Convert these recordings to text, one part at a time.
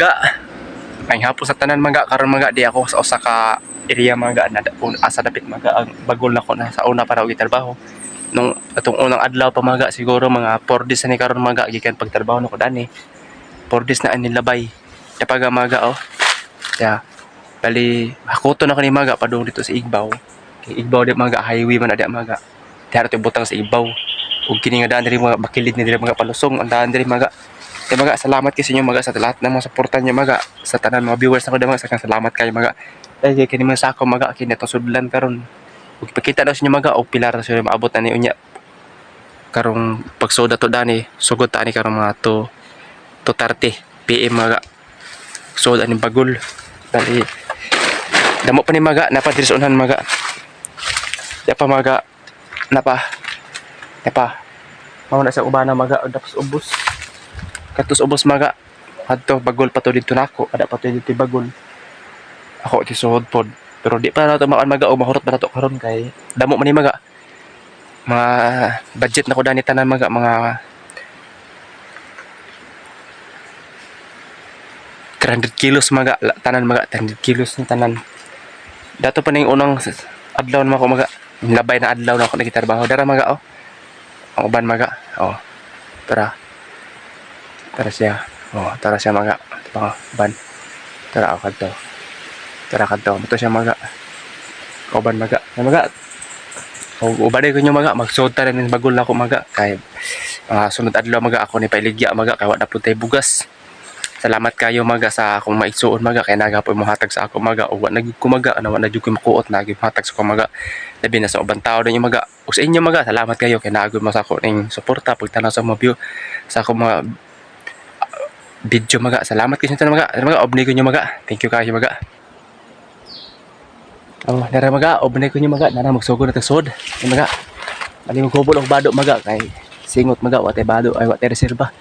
Ga. May hapon sa tanan, mga. Karon, mga, di ako sa usa ka area, mga, na asa dapit, mga, ang bagol nako na sa una para og trabaho. Nung atong unang adlaw pa, mga, siguro mga 4 days na ni karon, mga, gikan pagtrabaho nako dani. 4 days na ani labay. Kapag mga, oh. Ya. Bali hakuton ako ni, mga, padung dito sa Igbaw. Kay Igbaw di, mga, highway man na di, mga. Diha ra butang sa Igbaw. Ug kini nga daan diri, mga, bakilid ni diri, mga, palusong ang daan diri, mga. Kaya, mga, salamat kay sa inyo, mga, sa lahat ng mga suporta niyo, mga, sa tanan mga viewers nako, mga, sa salamat kayo, mga. Dahil kay kini mga sako, mga, kini atong sudlan karon. Ug ipakita daw sa inyo, mga, og pila ra sila maabot ani unya karong pagsoda to dani. Sugod ta ani karong mga 2 2:30 PM, mga. Sud ani bagol. Dali damo pa ni, mga, napa diri sa unahan, mga. Di pa, mga, napa napa mao na sa ubana, mga, dapat ubos katos ubos, mga. Adto bagol pa to didto nako, ada pa to didto bagol ako ti suhod pod, pero di pa nato makan, maga, o mahurot pa nato karon kay damo man ni, maga. Mga budget na ko dani tanan, maga, mga 300 kilos, maga, tanan, maga, 300 kilos ni tanan. Dato pa ning unang adlaw na ako, maga, labay na adlaw na ako nagtrabaho dara, maga, oh. Ang uban, maga, oh. Tara, tara siya, oh, tara siya, maga. Ito uban, tara ako kadto, tara kadto mo siya, maga. Uban, maga, ay, maga. O uban ko nyo, maga, magsuod ta rin bagol na ako, maga, kay mga sunod adlaw, maga, ako ni pailigya, maga, kay wa na pud tay bugas. Salamat kayo, maga, sa akong maigsuon, maga, kay naga po mohatag sa ako, maga, o wa na gyud ko, maga, ana wa na gyud ko makuot na gyud mohatag sa ako, maga, labi na sa ubang tao din yung, maga, ug sa inyo, maga. Salamat kayo kay naa gyud mo sa ako ning suporta pagtanaw sa mga view sa akong mga video, maga. Salamat kayo sa tanan, maga. Maga, obni ko nyo, maga. Thank you kayo, maga. Oh, nara, maga, obni ko nyo, maga. Nara magsugod na tag sud. Ay, maga, bali maghubol og bado, maga, kay singot, maga, wa tay bado, ay wa tay reserba.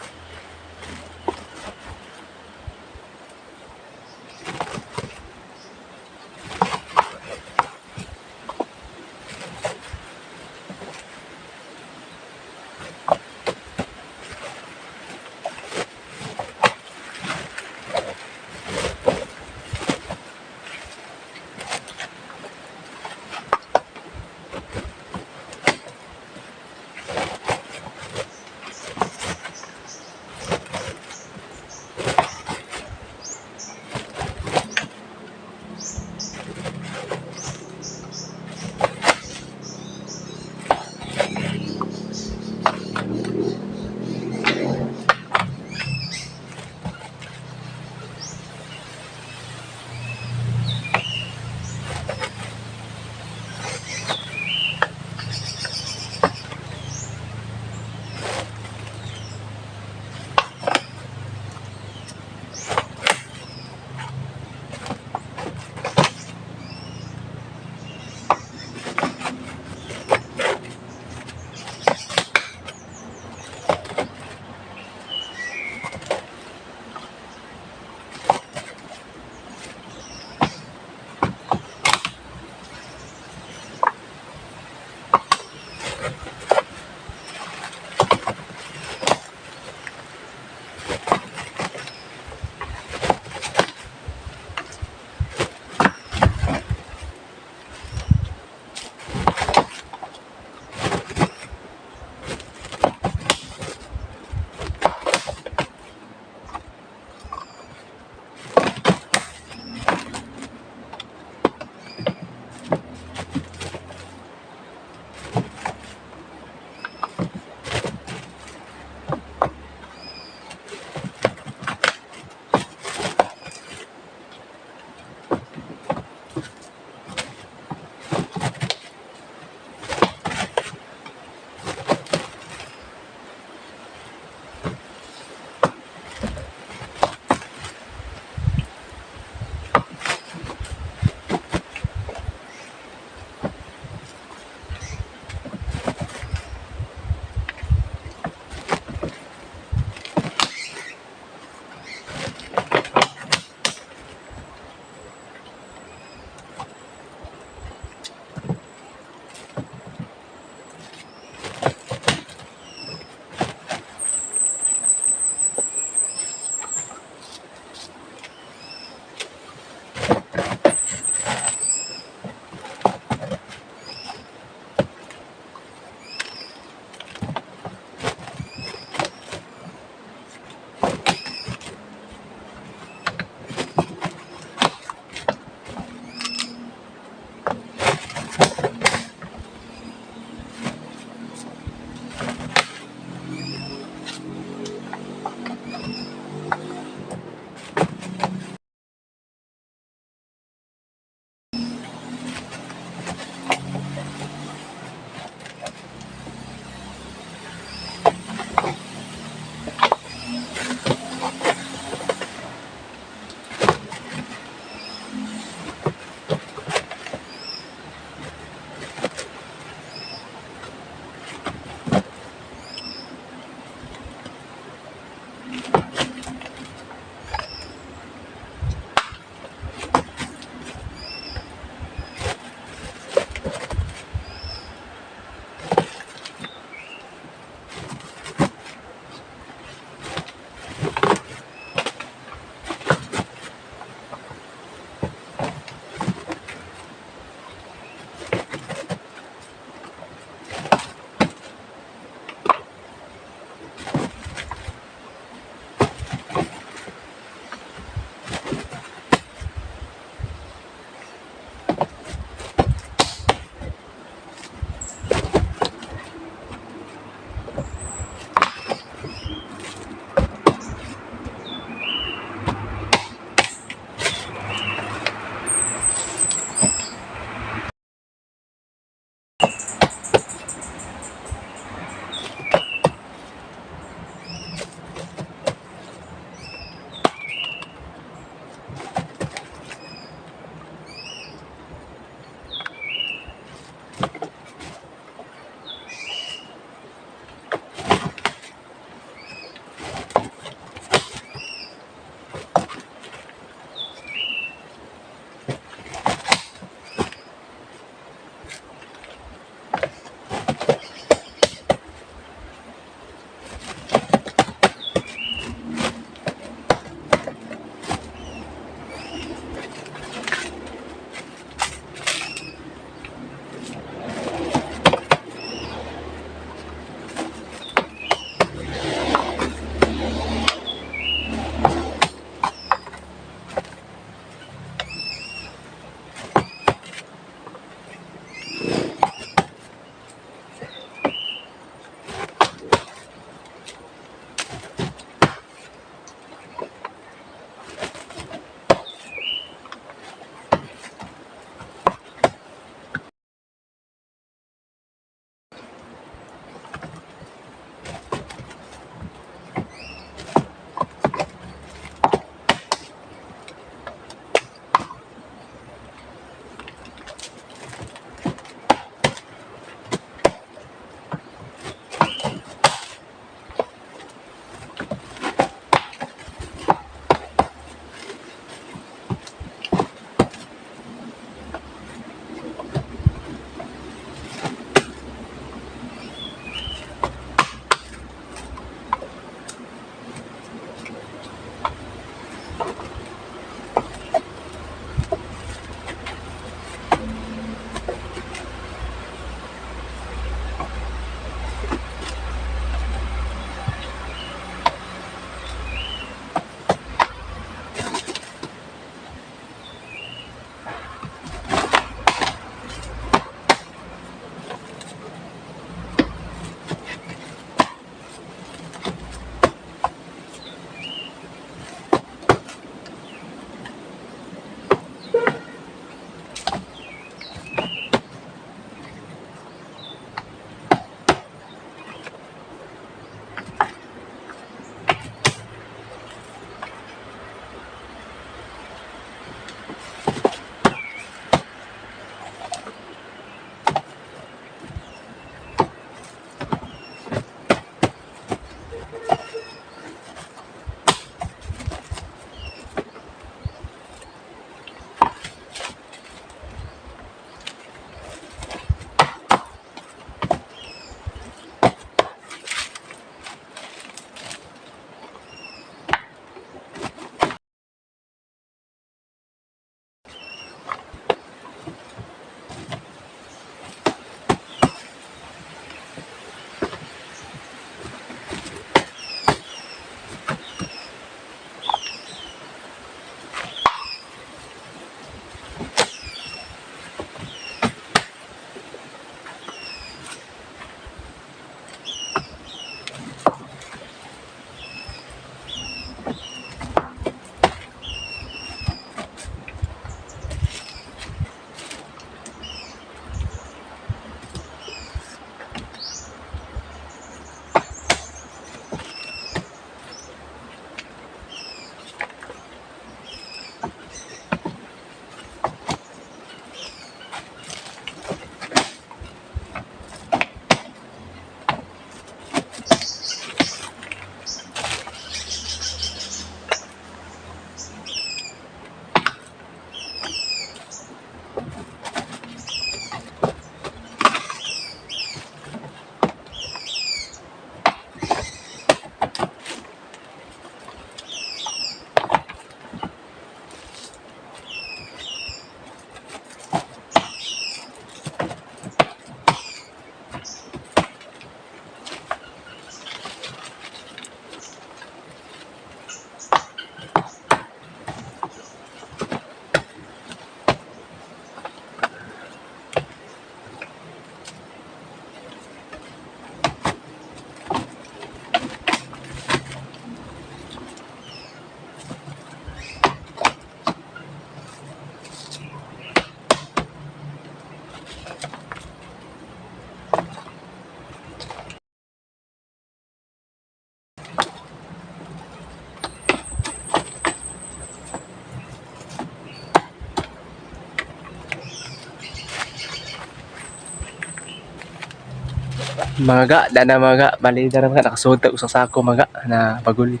Mga ga, dana mga ga, bali dara mga nakasuod ta usa sako mga na bagol.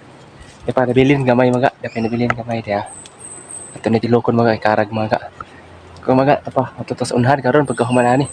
Di pa nabilin gamay mga, di pa nabilin gamay diha. Ato ni tilokon mga, ikarag mga. Kung mga apa, ato sa unhan karon pagkahuman ani.